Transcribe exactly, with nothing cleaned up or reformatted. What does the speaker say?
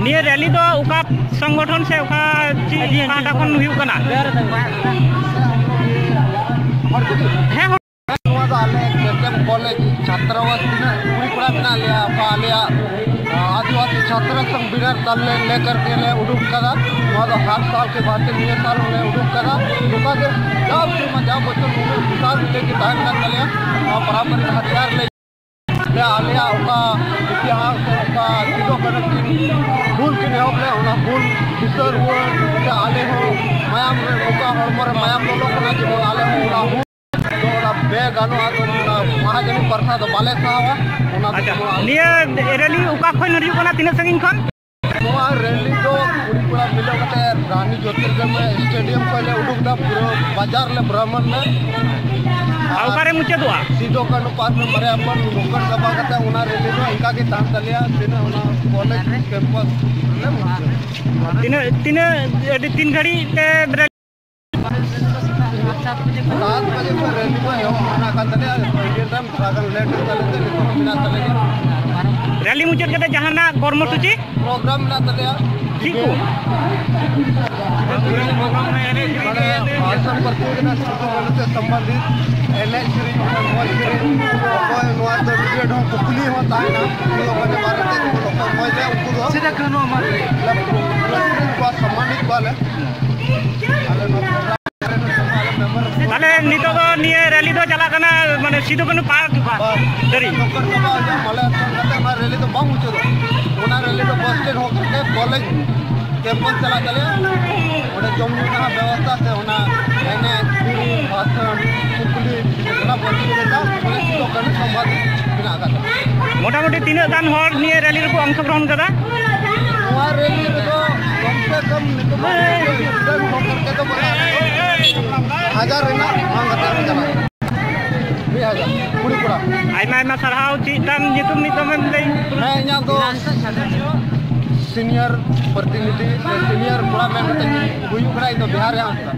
ᱱᱤᱭᱟᱹ ᱨᱮᱞᱤ ᱫᱚ ᱚᱠᱟ ᱥᱚᱝᱜᱚᱴᱷᱚᱱ ᱥᱮ ᱚᱠᱟ ᱪᱮᱫ ᱯᱟᱦᱴᱟ ᱠᱷᱚᱱ ᱦᱩᱭᱩᱜ ᱠᱟᱱᱟ? ᱦᱮᱸ, ᱱᱚᱣᱟ ᱫᱚ ᱟᱞᱮ ᱠᱮ ᱠᱮ ᱮᱢ ᱠᱚᱞᱮᱡᱽ ᱪᱷᱟᱛᱨᱟᱵᱟᱥ ᱛᱤᱱᱟᱹᱜ ᱠᱩᱲᱤ ᱠᱚᱲᱟ ᱢᱮᱱᱟᱜ ᱞᱮᱭᱟ, ᱚᱠᱟ ᱟᱞᱮᱭᱟᱜ, ᱟ, ᱟᱹᱫᱤᱵᱟᱹᱥᱤ ᱪᱷᱟᱛᱨᱚ ᱥᱚᱝᱜ ᱵᱤᱨᱟᱨ ᱛᱟᱞ ᱞᱮ ᱞᱮᱠᱟᱨ ᱛᱮ ᱞᱮ ᱩᱰᱩᱠ ᱠᱟᱫᱟ᱾ ᱱᱚᱣᱟ ᱫᱚ ᱦᱟᱨ ᱥᱟᱞ ᱠᱮ ᱵᱟᱫ ᱱᱤᱭᱟᱹ ᱥᱟᱞ ᱦᱚᱸᱞᱮ ᱩᱰᱩᱠ ᱠᱟᱫᱟ᱾ ᱱᱚᱝᱠᱟ ᱜᱮ ᱡᱟᱣ ᱥᱮᱨᱢᱟ, ᱡᱟᱣ ᱵᱚᱪᱷᱚᱨ ᱱᱩᱱᱟᱹᱜ ᱵᱤᱥᱟᱞ ᱨᱮᱞᱤ ᱜᱮ ᱛᱟᱦᱮᱱ ᱠᱟᱱ ᱛᱟᱞᱮᱭᱟ᱾ ᱱᱚᱣᱟ ᱯᱟᱨᱟᱢᱯᱟᱨᱤᱠ ᱦᱟᱛᱤᱭᱟᱨ ᱞᱮ ᱟᱞᱮᱭᱟᱜ ᱚᱠᱟ ᱤᱛᱤᱦᱟᱥ ᱥᱮ ᱚᱠᱟ ᱥᱤᱫᱩ ᱠᱟᱹᱱᱦᱩ ᱠᱤᱱ ᱦᱩᱞ ᱠᱤᱱ ᱮᱦᱚᱵ ᱞᱮᱫ, ᱚᱱᱟ ᱦᱩᱞ ᱫᱤᱥᱟᱹ ᱨᱩᱣᱟᱹᱲ ᱥᱮ ᱟᱞᱮ ᱦᱚᱸ ᱢᱟᱭᱟᱢ ᱨᱮ ᱚᱠᱟ ᱦᱚᱲᱢᱚ ᱨᱮ ᱢᱟᱭᱟᱢ ᱞᱚᱞᱚ ᱠᱟᱱᱟ, ᱡᱮᱢᱚᱱ ᱟᱞᱮ ᱦᱚᱸ ᱚᱱᱟ ᱦᱩᱞ ᱫᱚ ᱚᱱᱟ ᱵᱮ ᱜᱟᱱᱚᱜᱼᱟ, ᱫᱚ ᱚᱱᱟ ᱢᱟᱦᱟᱡᱟᱱᱤ ᱯᱨᱚᱛᱷᱟ ᱫᱚ ᱵᱟᱞᱮ ᱥᱟᱦᱟᱣᱟ᱾ ᱚᱱᱟ ᱟᱪᱪᱷᱟ, ᱱᱤᱭᱟᱹ ᱨᱮᱞᱤ ᱚᱠᱟ ᱠᱷᱚᱱ ᱦᱤᱡᱩᱜ ᱠᱟᱱᱟ, ᱛᱤᱱᱟᱹᱜ ᱥᱟᱺᱜᱤᱧ ᱠᱷᱚᱱ? ᱱᱚᱣᱟ ᱨᱮᱞᱤ ᱫᱚ ᱠᱩᱲᱤ ᱠᱚᱲᱟ ᱢᱤᱞᱟᱹᱣ ᱠᱟᱛᱮ ᱨᱟᱱᱤ ᱡᱳᱛᱤᱨᱜᱚᱢᱭᱟ ᱥᱴᱮᱰᱤᱭᱟᱢ ᱠᱷᱚᱱ ᱞᱮ ᱩᱰᱩᱠ ᱮᱫᱟ, ᱯᱩᱨᱟᱹ ᱵᱟᱡᱟᱨ ᱞᱮ ᱵᱷᱨᱚᱢᱚᱱ ᱮᱫᱟ᱾ ᱟᱨ ᱚᱠᱟᱨᱮ ᱢᱩᱪᱟᱹᱫᱚᱜᱼᱟ? ᱥᱤᱫᱩ ᱠᱟᱹᱱᱦᱩ ᱯᱟᱨᱠ ᱨᱮ ᱵᱟᱨᱭᱟ ᱵᱚᱱ ᱨᱚᱠᱚᱲ ᱪᱟᱵᱟ ᱠᱟᱛᱮ ᱚᱱᱟ ᱨᱮᱞᱤ ᱫᱚ ᱤᱱᱠᱟ ᱜᱮ ᱛᱟᱦᱮᱱ ᱛᱟᱞᱮᱭᱟ, ᱛᱤᱱᱟᱹᱜ ᱚᱱᱟ ᱠᱚᱞᱮᱡᱽ ᱠᱮᱢᱯᱟᱥ ᱨᱮ ᱢᱩᱪᱟᱹᱫ᱾ ᱛᱤᱱᱟᱹᱜ, ᱛᱤᱱᱟᱹᱜ, ᱟᱹᱰᱤ ᱛᱤᱱ ᱜᱷᱟᱹᱲᱤᱡ ᱯᱮ ᱨᱮᱞᱤ? ᱥᱟᱛ ᱵᱟᱡᱮ ᱠᱷᱚᱱ ᱨᱮᱞᱤ ᱫᱚ ᱮᱦᱚᱵ ᱨᱮᱱᱟᱜ ᱠᱟᱱ ᱛᱟᱞᱮᱭᱟ, ᱤᱱᱰᱤᱭᱟᱱ ᱴᱟᱭᱤᱢ ᱛᱷᱚᱲᱟ ᱜᱟᱱ ᱞᱮᱴ ᱮᱱ ᱛᱟᱞᱮ ᱛᱮ ᱱᱤᱛᱚᱜ ᱦᱚᱸ ᱢᱮᱱᱟᱜ ᱛᱟᱞᱮ ᱜᱮᱭᱟ᱾ ᱨᱮᱞᱤ ᱢᱩᱪᱟᱹᱫ ᱠᱟᱛᱮ ᱡᱟᱦᱟᱱᱟᱜ ᱠᱚᱨᱢᱚᱥᱩᱪᱤ? ᱯᱨᱳᱜᱨᱟᱢ ᱢᱮᱱᱟᱜ ᱛᱟᱞᱮᱭᱟ᱾ ᱪᱮᱫ ᱠᱚ? ᱢᱟᱱᱮ ᱵᱷᱟᱥᱚᱱ ᱯᱨᱚᱛᱤᱡᱳᱜᱤᱛᱟ, ᱥᱤᱫᱩ ᱠᱟᱹᱱᱦᱩ ᱥᱮ ᱥᱚᱢᱵᱚᱱᱫᱷᱤᱛ ᱮᱱᱮᱡ ᱥᱮᱨᱮᱧ, ᱚᱠᱚᱭ ᱢᱚᱡᱽ ᱥᱮᱨᱮᱧ, ᱚᱠᱚᱭ ᱱᱚᱣᱟ ᱫᱚ ᱰᱤᱵᱮᱴ ᱦᱚᱸ ᱠᱩᱠᱞᱤ ᱦᱚᱸ ᱛᱟᱦᱮᱱᱟ, ᱥᱤᱫᱩ ᱠᱟᱹᱱᱦᱩ ᱵᱟᱨᱮᱛᱮ ᱚᱠᱚᱭ ᱢᱚᱡᱽ ᱨᱮ ᱩᱱᱠᱩ ᱫᱚ ᱥᱤᱫᱩ ᱠᱟᱹᱱᱦᱩ ᱟᱢᱟᱨ ᱨᱮ᱾ ᱞᱮ ᱯᱩᱨᱚᱥᱠᱨᱤᱛ ᱠᱚᱣᱟ, ᱥᱚᱢᱢᱟᱱᱤᱛ ᱠᱚᱣᱟᱞᱮ᱾ ᱟᱞᱮ ᱱᱚᱣᱟ ᱯᱨᱳᱜᱨᱟᱢ ᱨᱮ ᱟᱞᱮ ᱢᱮᱢᱵᱟᱨ ᱛᱟᱦᱞᱮ ᱱᱤᱛᱚᱜ ᱫᱚ ᱱᱤᱭᱟᱹ ᱨᱮᱞᱤ ᱫᱚ ᱪᱟᱞᱟᱜ ᱠᱟᱱᱟ, ᱢᱟᱱᱮ ᱥᱤᱫᱩ ᱠᱟᱹᱱᱦᱩ ᱯᱟᱨᱠ ᱵᱟ-, ᱫᱷᱟᱹᱨᱤᱡ᱾ ᱱᱚᱝᱠᱟᱱ ᱠᱚ ᱵᱟ-, ᱢᱟᱞᱮ ᱟᱨᱡᱟᱣ ᱠᱟᱛᱮ ᱚᱱᱟ ᱨᱮᱞᱤ ᱫᱚ ᱵᱟᱝ ᱢᱩᱪᱟᱹᱫᱚᱜᱼᱟ᱾ ᱚᱱᱟ ᱨᱮᱞᱤ ᱫᱚ ᱵᱟᱥ ᱥᱴᱮᱱᱰ ᱦᱚᱸ ᱠᱟᱛᱮ ᱠᱚᱞᱮᱡᱽ ᱠᱮᱢᱯᱟᱥ ᱪᱟᱞᱟᱜ ᱛᱟᱞᱮᱭᱟ᱾ ᱚᱸᱰᱮ ᱡᱚᱢ ᱧᱩ ᱨᱮᱱᱟᱜ ᱵᱮᱵᱚᱥᱛᱷᱟ ᱥᱮ ᱚᱱᱟ ᱮᱱᱮᱡ, ᱥᱮᱨᱮᱧ, ᱵᱷᱟᱥᱚᱱ, ᱠᱩᱠᱞᱤ, ᱚᱱᱟ ᱯᱨᱚᱛᱤᱡᱳᱜᱤᱛᱟ ᱠᱚᱞᱮᱡᱽ ᱫᱚ ᱠᱟᱹᱢᱤ ᱥᱚᱢᱵᱷᱟᱵ ᱢᱮᱱᱟᱜ ᱟᱠᱟᱫᱟ᱾ ᱢᱚᱴᱟᱢᱩᱴᱤ ᱛᱤᱱᱟᱹᱜ ᱜᱟᱱ ᱦᱚᱲ ᱱᱤᱭᱟᱹ ᱨᱮᱞᱤ ᱨᱮᱠᱚ ᱚᱝᱥᱚᱜᱨᱚᱦᱚᱱ ᱠᱟᱫᱟ? ᱱᱚᱣᱟ ᱨᱮᱞᱤ ᱨᱮᱫᱚ ᱠᱚᱢ ᱥᱮ ᱠᱚᱢ ᱱᱤᱛᱚᱜ ᱢᱟ ᱥᱴᱩᱰᱮᱱᱴ ᱦᱚᱲ ᱠᱚ ᱫᱚ ᱵᱟᱝ, ᱦᱟᱡᱟᱨ ᱨᱮᱱᱟᱜ ᱵᱟᱝ ᱠᱟᱛᱮ ᱪᱟᱞᱟᱜ ᱠᱟᱱᱟ᱾ ᱢᱤᱫ ᱦᱟᱡᱟᱨ ᱠᱩᱲᱤ ᱠᱚᱲᱟ᱾ ᱟᱭᱢᱟ ᱟᱭᱢᱟ ᱥᱟᱨᱦᱟᱣ᱾ ᱪᱮᱫ ᱛᱟᱢ ᱧᱩᱛᱩᱢ, ᱢᱤᱫ ᱫᱚᱢᱮᱢ ᱞᱟᱹᱭ? ᱦᱮᱸ, ᱤᱧᱟᱹᱜ ᱫᱚ ᱥᱤᱱᱤᱭᱟᱨ ᱯᱨᱚᱛᱤᱱᱤᱫᱷᱤ ᱥᱮ ᱥᱤᱱᱤᱭᱟᱨ ᱠᱚᱲᱟ ᱢᱮᱱ ᱠᱟᱛᱮ ᱦᱩᱭᱩᱜ ᱠᱟᱱᱟ, ᱤᱧ ᱫᱚ ᱵᱤᱦᱟᱨ ᱨᱮ ᱦᱟᱸᱥᱫᱟ᱾